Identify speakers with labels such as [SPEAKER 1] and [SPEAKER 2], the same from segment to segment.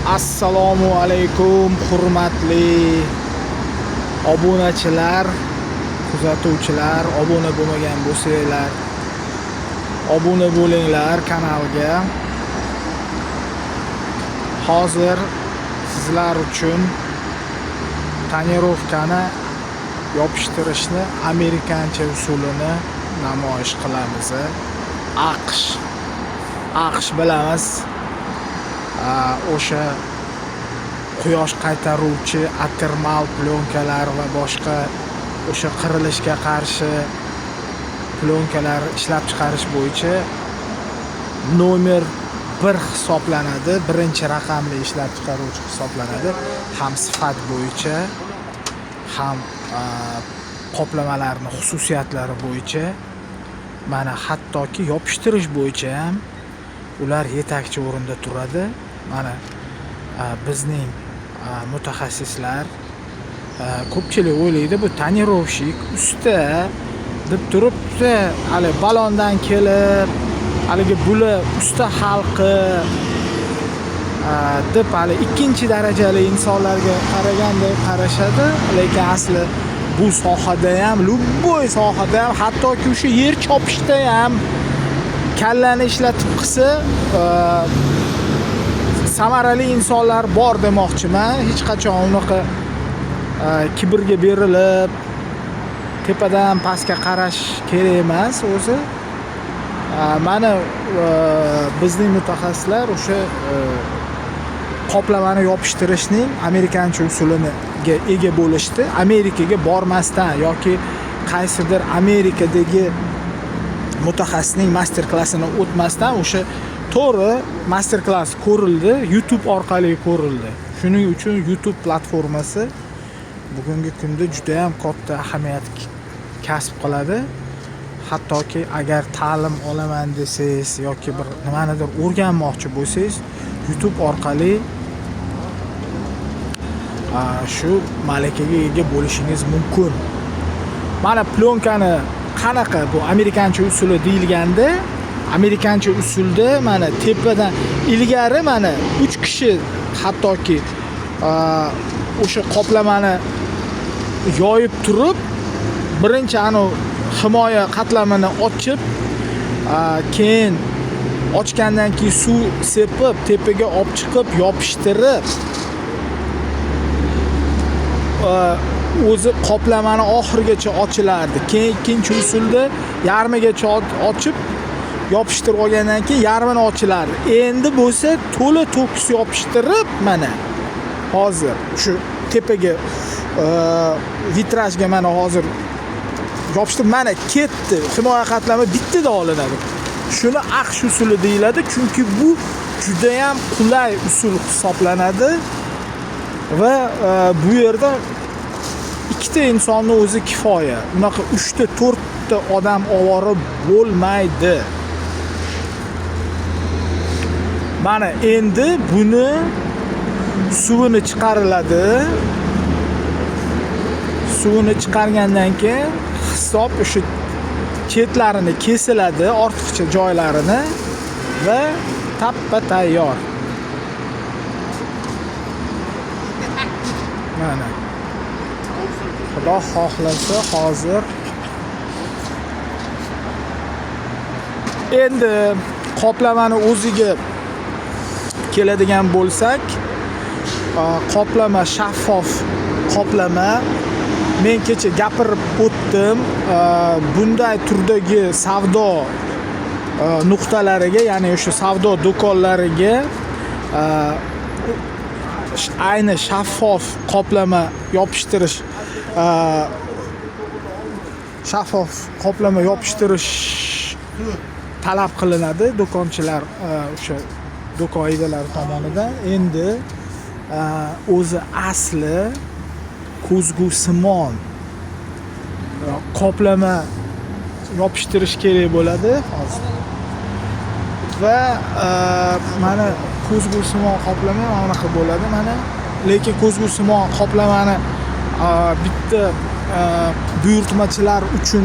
[SPEAKER 1] Assalomu alaykum, hurmatli obunachilar, kuzatuvchilar, obuna bo'lmagan bo'lsanglar, obuna bo'linglar kanalga. Hozir sizlar uchun tonirovkani yopishtirishni amerikancha usulini namoyish qilamiz. AQSh bilamiz, o'sha quyosh qaytaruvchi atermal plyonkalar va boshqa o'sha qirilishga qarshi plyonkalar ishlab chiqarish bo'yicha nomer 1 hisoblanadi, birinchi raqamli ishlab chiqaruvchi hisoblanadi. Ham sifat bo'yicha, ham qoplamalarni xususiyatlari bo'yicha, mana hattoki yopishtirish bo'yicha ham ular yetakchi o'rinda turadi. Mana bizning mutaxassislar, ko'pchilik o'ylaydi bu tonirovщик usta deb turibdi, hali balondan kelib haligi bular usta xalqi deb hali ikkinchi darajali insonlarga qaragandek qarashadi, lekin asli bu sohada ham, любой sohada ham, hattoki o'sha yer chopishda ham kallani ishlatib qilsa samarali insonlar bor demoqchiman. Hech qachon unaqa kibrga berilib tepadan pastga qarash kerak emas o'zi. Mana bizning mutaxassislar o'sha qoplamani yopishtirishning amerikancha usuliga ega bo'lishdi. Amerikaga bormasdan yoki qaysidir Amerikadagi mutaxassisning master klassini o'tmasdan o'sha to'g'ri master klass ko'rildi, YouTube orqali ko'rildi. Shuning uchun YouTube platformasi bugungi kunda juda ham katta ahamiyat kasb qiladi. Hattoki agar ta'lim olaman desangiz yoki bir nimanidir o'rganmoqchi bo'lsangiz, YouTube orqali shu malakaga ega bo'lishingiz mumkin. Mana plyonkani qanaqa bu amerikancha usuli deyilganda, amerikancha usulda mana tepadan ilgari mana 3 kishi hattoki o'sha qoplamani yoyib turib, birinchi anu himoya qatlamini ochib, keyin ochgandan keyin suv sepib, tepaga olib chiqib, yopishtirib, o'zi qoplamani oxirigacha ochilardi. Keyin ikkinchi usulda yarmigacha ochib, yopishtirib olgandan keyin yarmini ochilardi. Endi bo'lsa to'la to'kis yopishtirib, mana hozir shu tepaga vitrajga mana hozir yopishtirib, mana ketdi. Himoya qatlami bittada olinadi. Shuni AQSh usuli deyiladi, chunki bu juda ham qulay usul hisoblanadi va bu yerda ikkita insonni o'zi kifoya. Unaqa 3ta, 4ta odam ovora bo'lmaydi. Mana endi buni suvini chiqariladi. Suvini chiqargandan keyin hisob o'sha chetlarini kesiladi, ortiqcha joylarini va tappa tayyor. Mana. Xudo xohlasa hozir endi qoplamani o'ziga keladigan bo'lsak, qoplama shaffof qoplama. Men kecha gapirib o'tdim. Bunday turdagi savdo nuqtalariga, ya'ni o'sha savdo do'konlariga ayni shaffof qoplama yopishtirish, shaffof qoplama yopishtirish talab qilinadi do'konchilar, o'sha do'kon egalari tomonidan. Endi o'zi asli ko'zgusimon qoplama yopishtirish kerak bo'ladi hozir. Va mana ko'zgusimon qoplama mana bunaqa bo'ladi mana. Lekin ko'zgusimon qoplamani bitta buyurtmachilar uchun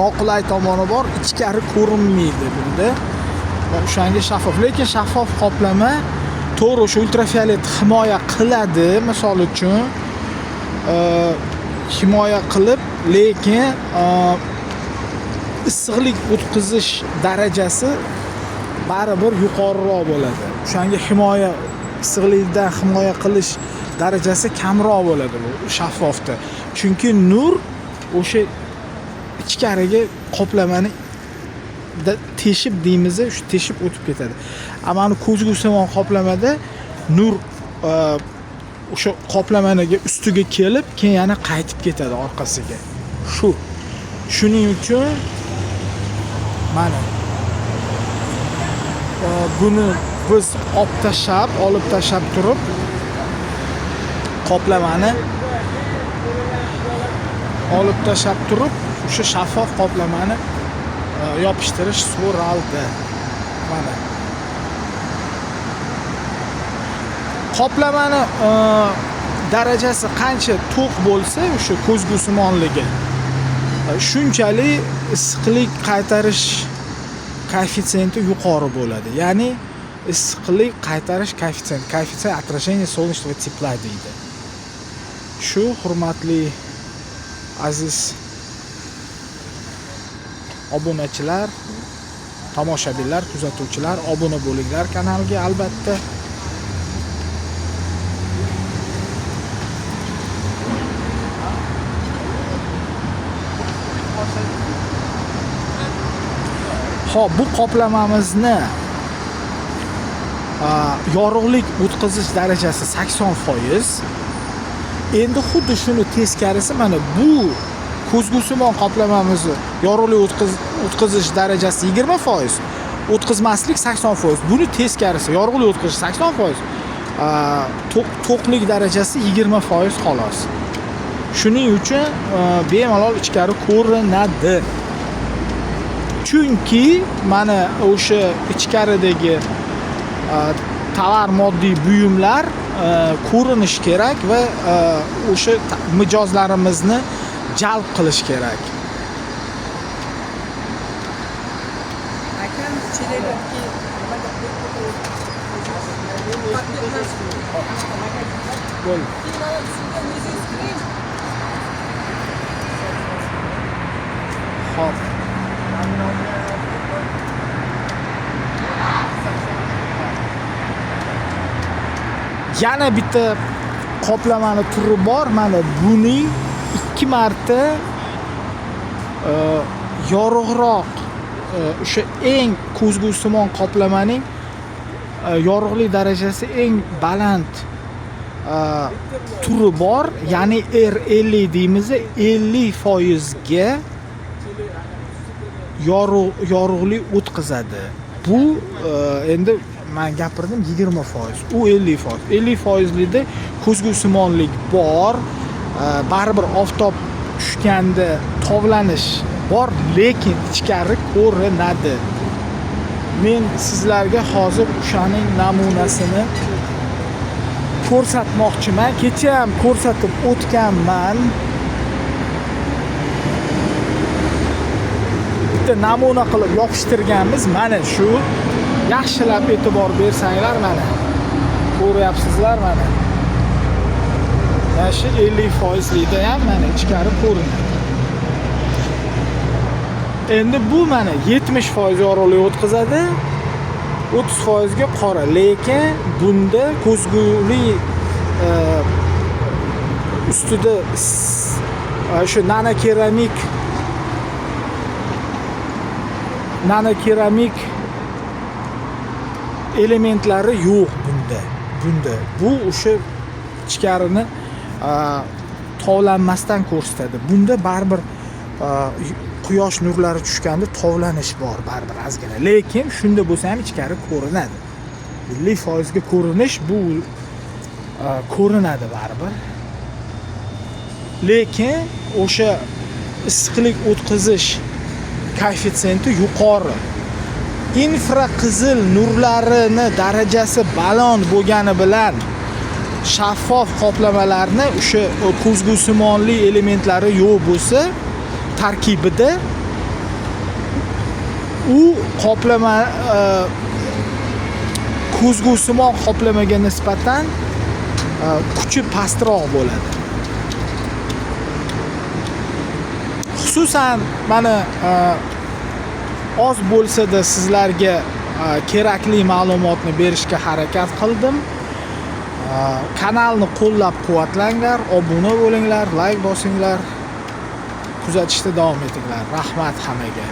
[SPEAKER 1] noqulay tomoni bor, ichkari ko'rinmaydi bunda. Va o'shanga shaffof. Lekin shaffof qoplama To'g'ri, o'sha ultrafiolet himoya qiladi, misol uchun, himoya qilib, lekin issiqlik o'tkazish darajasi baribir yuqoriroq bo'ladi. O'shanga himoya, issiqlikdan himoya qilish darajasi kamroq bo'ladi bu shaffofda. Chunki nur o'sha ichkariga qoplamani teshib deymiz, shu teshib o'tib ketadi. Ammo ani ko'zgusimon qoplamada nur o'sha qoplamaniga ustiga kelib, keyin yana qaytib ketadi orqasiga. Shu. Shuning uchun mana buni biz olib tashlab turib qoplamani olib tashlab turib o'sha shaffof qoplamani yopishtirish so'raldi. Mana qoplamani darajasi qancha to'q bo'lsa, o'sha ko'zgusimonligi, shunchalik issiqlik qaytarish koeffitsiyenti yuqori bo'ladi. Ya'ni issiqlik qaytarish koeffitsiyenti, коэффициент отражения солнечного тепла deydi. Shu, hurmatli aziz obunachilar, tomoshabinlar, kuzatuvchilar, obuna bo'linglar kanalga albatta. Xo'p, bu qoplamamizni yorug'lik o'tkazish darajasi 80%. Endi xuddi shuni teskarisi, mana bu ko'zgusimon qoplamamizni yorug'lik o'tkazish darajasi 20%, o'tkazmaslik 80%. Buni teskarisi, yorug'lik o'tkazish 80%, to'qlik darajasi 20% xolos. Shuning uchun bemalol ichkari ko'rinadi. Chunki mana o'sha ichkaridagi tovar, moddiy buyumlar ko'rinishi kerak va o'sha mijozlarimizni jalb qilish kerak.
[SPEAKER 2] Akam chelaklarga nimaga qo'yib qo'yib
[SPEAKER 1] Bo'ldi.
[SPEAKER 2] Keyin mana shunga o'zingiz kiring.
[SPEAKER 1] Xo'p. Yana bitta qoplamani turi bor. Mana buning 2 marta yorug'roq, o'sha eng ko'zgusimon qoplamaning yorug'lik darajasi eng baland turi bor. Ya'ni R50 deymiz, 50% ga yorug'lik o'tkazadi. Bu endi men gapirdim 20%, u 50%. 50%likda ko'zgusimonlik bor, baribir oftob tushganda tovlanish bor, lekin ichkari ko'rinadi. Men sizlarga hozir o'shaning namunasini ko'rsatmoqchiman. Kecha ham ko'rsatib o'tganman. Bitta namuna qilib yopishtirganmiz. Mana shu. Yaxshilab e'tibor bersanglar, mana ko'ryapsizlar, mana. Mana shu 50%likda ham mana ichkari ko'rinadi. Endi bu mana 70% yorug'lik o'tkazadi, 30% ga qora, lekin bunda ko'zguli ustida shu nanokeramik elementlari yo'q bunda. Bunda bu o'sha ichkarini tovlanmasdan ko'rsatadi. Bunda baribir quyosh nurlari tushganda tovlanish bor baribir ozgina, lekin shunda bo'lsa ham ichkari ko'rinadi. 50% ga ko'rinish bu, ko'rinadi baribir. Lekin o'sha issiqlik o'tkazish koeffitsiyenti yuqori. Infraqizil nurlarini darajasi baland bo'lgani bilan shaffof qoplamalarni o'sha ko'zgusimonli elementlari yo'q bo'lsa tarkibida, u qoplama Ko'zgusimon qoplamaga nisbatan kuchi pastroq bo'ladi. Xususan mana oz bo'lsa-da sizlarga kerakli ma'lumotni berishga harakat qildim. Kanalni qo'llab-quvvatlanglar, obuna bo'linglar, layk bosinglar, kuzatishda davom etinglar. Rahmat hammaga.